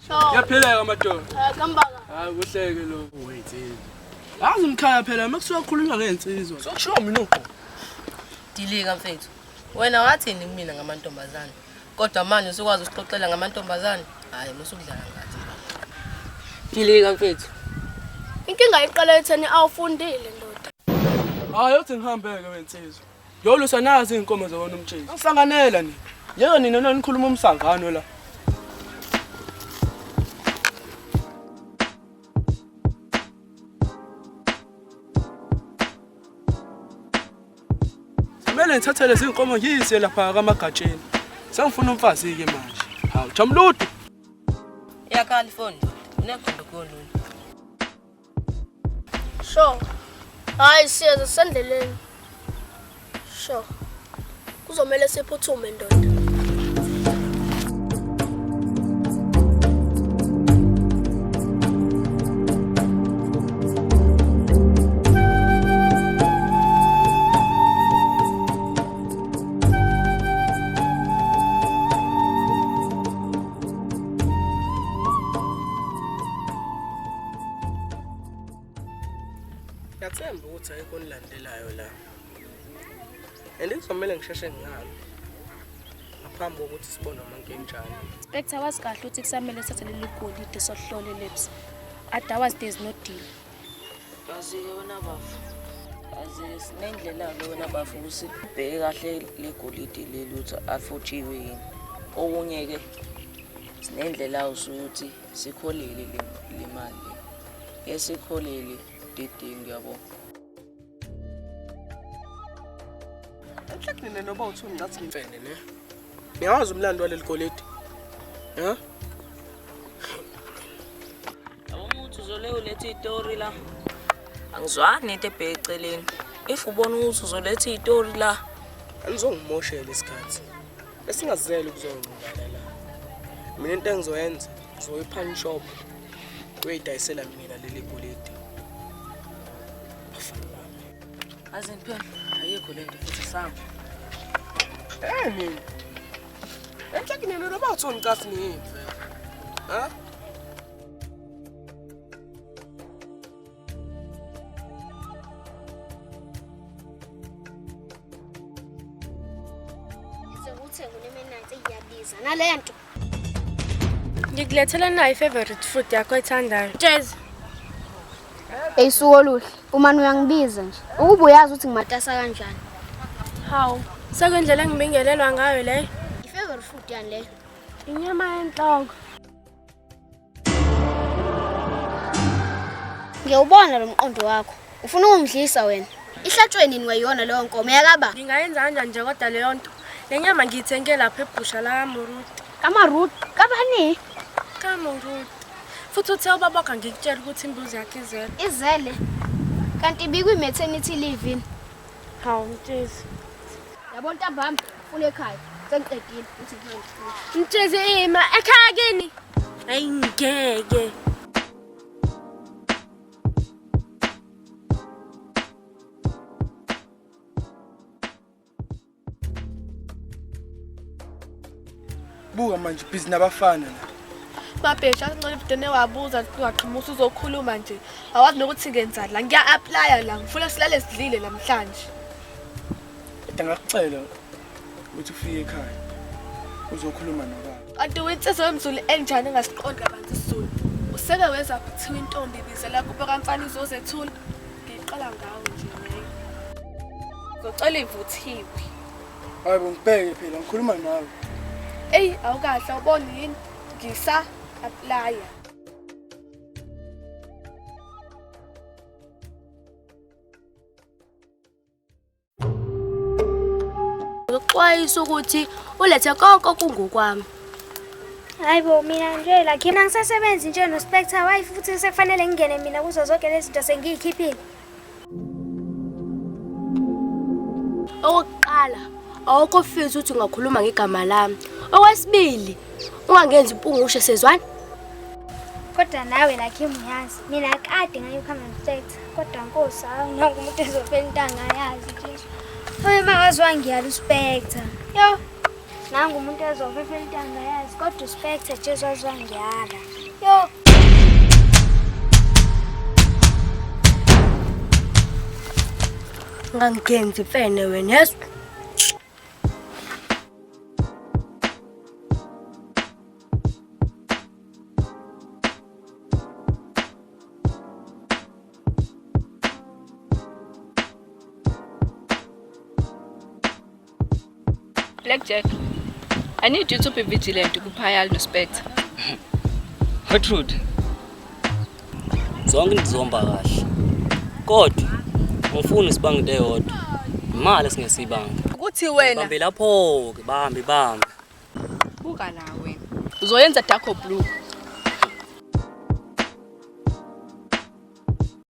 Yaphileka madoda. Eh, kambaka. Hayi kuhleke lo. Wey'nsizwa. Yazi mkhaya phela uma kusuka kukhulunywa ngey'nsizwa. Sokushiwo mina uqobo. Dilika mfethu. Wena wathini kumina ngamantombazane? Kodwa manje usukwazi usixoxela ngamantombazane? Hayi musukudlala ngathi. Dilika mfethu. Inkinga iqala etheni awufundile ndoda. Hayi uthi ngihambeke wensizwa. Yolusa nazi iy'nkomo zakona umtshezi. Angisanganela nina. Yeke nina nanikhuluma umsangano la. Kumele ngithathe lezi nkomo ngiyise lapha kaMagatsheni. Sengifuna umfazi-ke manje. Hawu, Jamludu. Iyakhala ifoni ndoda. Uneqondo kolunye. Sure. Hayi siyeza sendleleni. Sure. Kuzomele siphuthume ndoda. Ngiyathemba ukuthi ayikho onilandelayo la. And kuzomele ngisheshe ngihambe ngaphambi kokuthi sibone umankentshane. Inspector wazi kahle ukuthi kusamele sithathe leli golide sohlole lips. Otherwise there's no deal. Yazi-ke wena bafo. Yazi-ke sinendlela-ke wena bafo ukuthi ubheke kahle le golide leli ukuthi afotshiwe yini. Okunye-ke sinendlela ukuthi sikholele le mali le. Esikholele dedengu yabo. Enhle nina noba uthi ngathi ngimfene ne. Niyawazi umlando waleli golide? Ha? Yabo ukuthi uzole uletha itori la. Angizwani nento ebheke eceleni. If ubona ukuthi uzoletha itori la, Anizongimoshela isikhathi. Besingazele ukuzongqubana la. Mina into engizoyenza ngizoya e-pawn shop uyoyidayisela mina leli golide. Bafana bami. Azini phela ayikho lento futhi sami. Eh nini? Enhle nina noba uthi ngicasi niyimfe. Ha? Uthenga unemenansi iyabiza nale nto. Ngikulethela nayo i-favorite food yakho oyithandayo. Tshezi. Eyi suku oluhle, umane uyangibiza nje. Ukuba uyazi ukuthi ngimatasa kanjani. Hawu, sekuyindlela engibingelelwa ngayo leyo. I-favorite food yani leyo. Inyama yenhloko. Ngiyawubona lo mqondo wakho. Ufuna ukungidlisa wena. Ihlatshwe nini wayona leyo nkomo yakaba? Ngingayenza kanjani nje kodwa leyo nto? Le nyama ngiyithenge lapha ebhusha lakaMuruti. Kamaruti, kabani? KaMuruti. Futhi uthe ubaba wakho angikutshela ukuthi imbuzi yakhe izele. Izele. Kanti ibikwi-maternity leave yini? Hawu Mtshezi. Yabo ntambama, funa ekhaya. Sengiqedile uthi ngihambe. Mtshezi ima ekhaya kini. Ayi ngeke. Buka manje busy nabafana la. Mabhesha asinqola ibudene wabuza ungaqhamuka uzokhuluma nje. Awazi nokuthi ngenzani la. Ngiya-applya la. Ngifuna silale sidlile namhlanje. Kodwa ngakucela ukuthi ufike ekhaya uzokhuluma nobaba. Kanti uyinsizwa yomZulu enjani engasiqondi kabanzi isiZulu? Useke wezwa kuthiwa intombi ibizela kubo kamfana izozethula? Ngiyiqala ngawe nje leyo. Ngizocela ivuthiwe. Hayi bo ngibheke phela ngikhuluma nawe. Eyi awukahle awuboni yini? Ngisa applya. Ngikuxwayisa ukuthi ulethe konke okungokwami. Hayi bo mina nje la khina ngisasebenzi nje noSpectre why futhi sekufanele ngingene mina kuzo zonke lezi zinto sengiyikhiphile. Okokuqala, awukho fit ukuthi ungakhuluma ngegama lami. Okwesibili, ungangenzi impungushe sezwana. Kodwa nawe la Kim uyazi mina kade ngayukhamba noSpectre kodwa nkosi hawu nangu umuntu ezofela into angayazi nje. Oye makazi wangiyala uSpectre. Yo. Nangu umuntu ezofefa into angayazi kodwa uSpectre Jesu wazwangiyala. Yo. Ngangenzi imfene wena yezwa. Blackjack, I need you to be vigilant kuphayal noSpectre. Gertrude. Zonke ndizomba kahle. Kodwa ngifuna sibanga into eyodwa. Imali esingesibanga. Ukuthi wena Bambe lapho ke bambe bambe. buka la wena. Uzoyenza dark or blue.